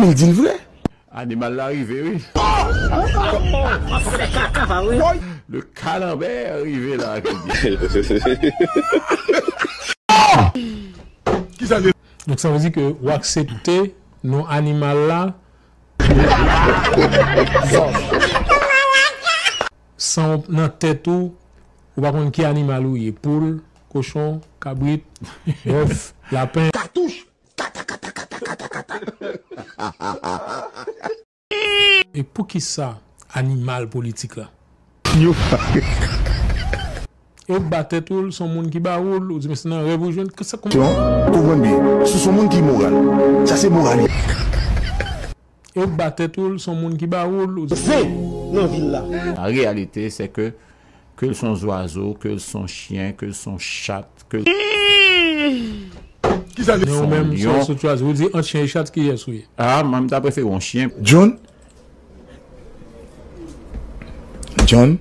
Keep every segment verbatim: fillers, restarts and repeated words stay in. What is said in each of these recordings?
Li di l vre. Animal la rive, wi. Le kalanbè rive la, ke di. Donk, sa vle di ke w aksepte non animal la san w nan tèt ou, ou pa konn ki animal ou ye. Poul, kochon, kabrit, bèf, lapen. Katouch! E poukisa animal politik la? Yo. E w ba tèt ou l, se yon moun ki ba ou l, ou di, men se nan rèv ou jwenn, ke sa kòman? Konprann byen, si se yon moun ki moral, sa se moral. E w ba tèt ou l, se yon moun ki ba ou l, ou di. Zen nan vil la. La réalité, c'est que, ke l se yon zwazo, ke l se yon chyen, ke l se yon chat, ke l se yon lyon. Men ou menm, se yon sot chwazi. Ou di, ant chyen e chat, kiyès ou ye? Ah, mwen, m ta prefere yon chyen. John? John?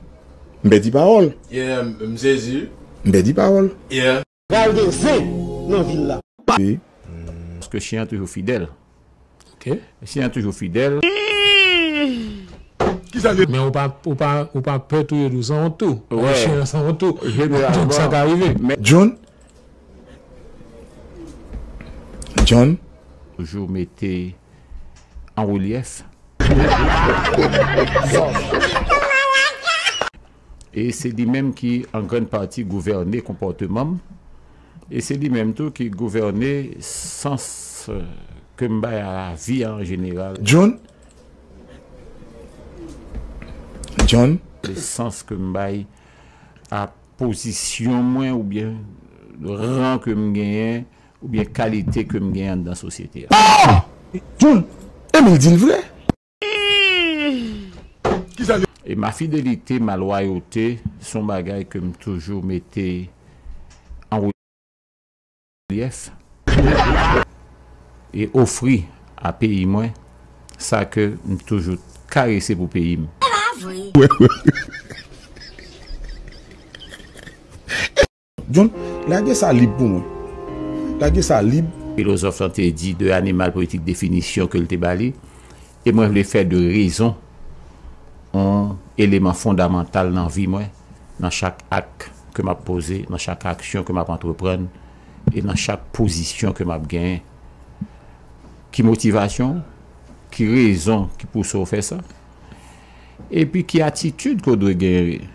M pèdi pawòl. Yeah, m, m sezi. M pèdi pawòl. Yeah. Pral gen zen nan vil la. Wi. Paske chyen an toujou fidèl. Ok. Chyen an toujou fidèl. Men ou pa, ou pa, ou pa pè touye l, ou sanwont tou. Wè. Chyen an sanwont tou. Jeneralman. Donk sa ka rive. Men John? John? Toujou mete an relyèf. E se li menm ki, an grann pati, gouvène konpòteman m. E se li menm tou ki gouvène sans, euh, ke m bay a lavi a an jeneral. John? John? Sans ke m bay a pozisyon mwen oubyen ran ke m genyen, oubyen kalite ke m genyen anndan sosyete a. Ah! John, Emil di l vre. E ma fidelite, ma lwayote, se yon bagay ke m toujou mete an relyèf e ofri a peyi mwen sa ke m toujou karese pou peyi m. John, lage sa lib pou mwen. Lage sa lib. Filozòf lan te di de animal politik definisyon ke l te ba li, e mwen vle fè de rezon yon eleman fondamantal nan vi mwen, nan chak ak ke m ap poze, nan chak aksyon ke m ap antreprann, e nan chak pozisyon ke m ap genyen. Ki motivasyon, ki rezon ki pouse w fè sa? Epi ki atitid ke w dwe genyen?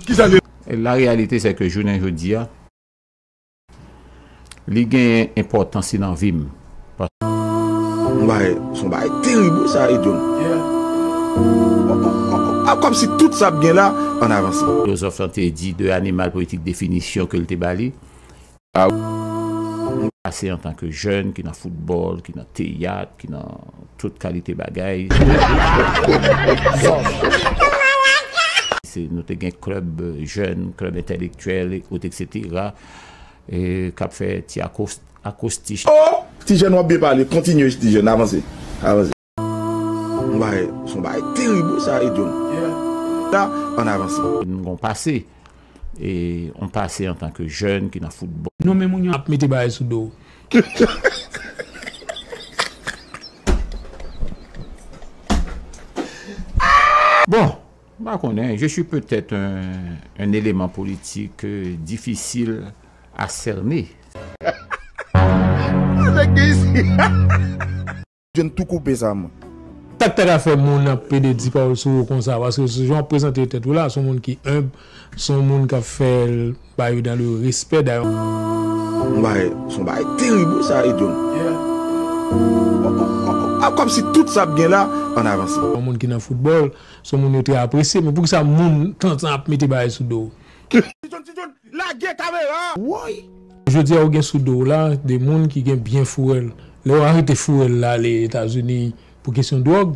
Kisa li? La réalité, c'est que jounen jodi a, li genyen enpòtans li nan vi m. Yon bagay, se yon bagay terib, wi, sa, e John. A, kòmsi tout sa ap gen la, ann avanse. Filozòf lan te di de animal politik definisyon ke l te ba li. A, m pase antanke jèn ki nan foutbòl, ki nan teyat, ki nan tout kalite bagay. Se, nou te gen klèb, euh, jèn, klèb entèlektyèl, et cetera, e k ap fè ti akos-, akosti. Oh! Ti jèn, w ap byen pale. Kontinye, ti jèn, avanse. Avanse. Yon bagay, se yon bagay terib, wi, sa, e John. La, ann avanse. Nou gon pase. E yon pase antanke jèn ki nan foutbòl. Non, men moun yo ap mete bagay sou do w. Bon, m pa konnen, je suis peut-être un, un élément politique, euh, difficile à cerner. Nèg isi. Jwenn tou koupe sa, mwen. Sa k ta ka fè moun ap pede di pawòl sou ou konsa, paske se jan w ap prezante tèt ou la, se yon moun ki enb, se yon moun k ap fè bagay yo dans le respect, dayè. Yon bagay, se yon bagay terib, wi, sa, e John. A, kòmsi tout sa ap gen la, ann avanse. Yon moun ki nan foutbòl, se yon moun yo trè apresye, men poukisa moun tanzan ap mete bagay sou do w? Ti John, Ti John, lage kamera! Woy! Jodi a, ou gen sou do w la de moun ki gen byen fourèl. Lè yo arete fourèl la ale Etazini pou kesyon dwòg,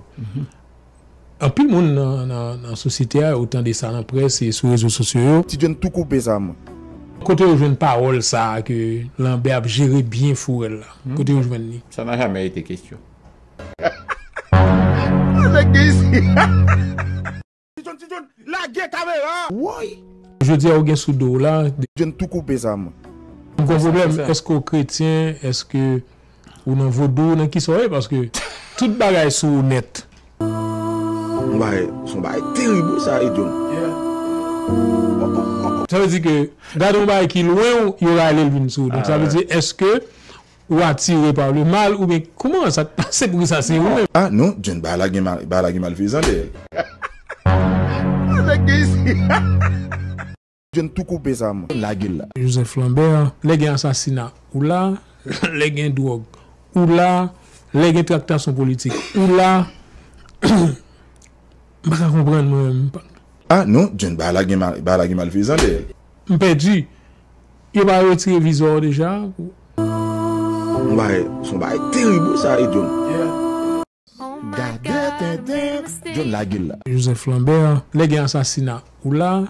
anpil moun nan, nan, nan sosyete a, ou tande sa nan près e sou rezo sosyo yo. Ti John tou koupe sa, mwen. Kote yo jwenn pawòl sa a ke Lanbè ap jere byen fourèl la? Kote yo jwenn li? Ça n'a jamais été question. Nèg isi. Ti John, Ti John, lage kamera! Woy! Jodi a, ou gen sou do w la de John tou koupe sa, mwen. M gon pwoblèm, èske w kretyen, èske Ou nan vodou, nan kisa w ye? Paske tout bagay sou ou nèt. Yon bagay, se yon bagay terib wi sa, e John. Sa vle di ke gade yon bagay ki lwen w, yo rale l vin sou ou. Donk sa vle di, èske ou atire pa le mal, oubyen kòman sa t pase pou sa se ou menm? Ah non, John, bagay la gen mal, bagay la gen malfezan dèyè l. Nèg gen isi. John tou koupe sa mwen. Lage l la. Joseph Lambert, lè gen asasina, ou la, lè gen dwòg, ou la, lè gen traktasyon politik, ou la. M pa ka konprann mwen menm. Ah non, John, bagay la gen mal, bagay la gen malfezan dèyè l. M pèdi. Yo pa retire viza w deja? Yon bagay, se yon bagay terib wi sa, e John. Gade tenten, John, lage l la. Joseph Lambert, lè gen asasina, ou la,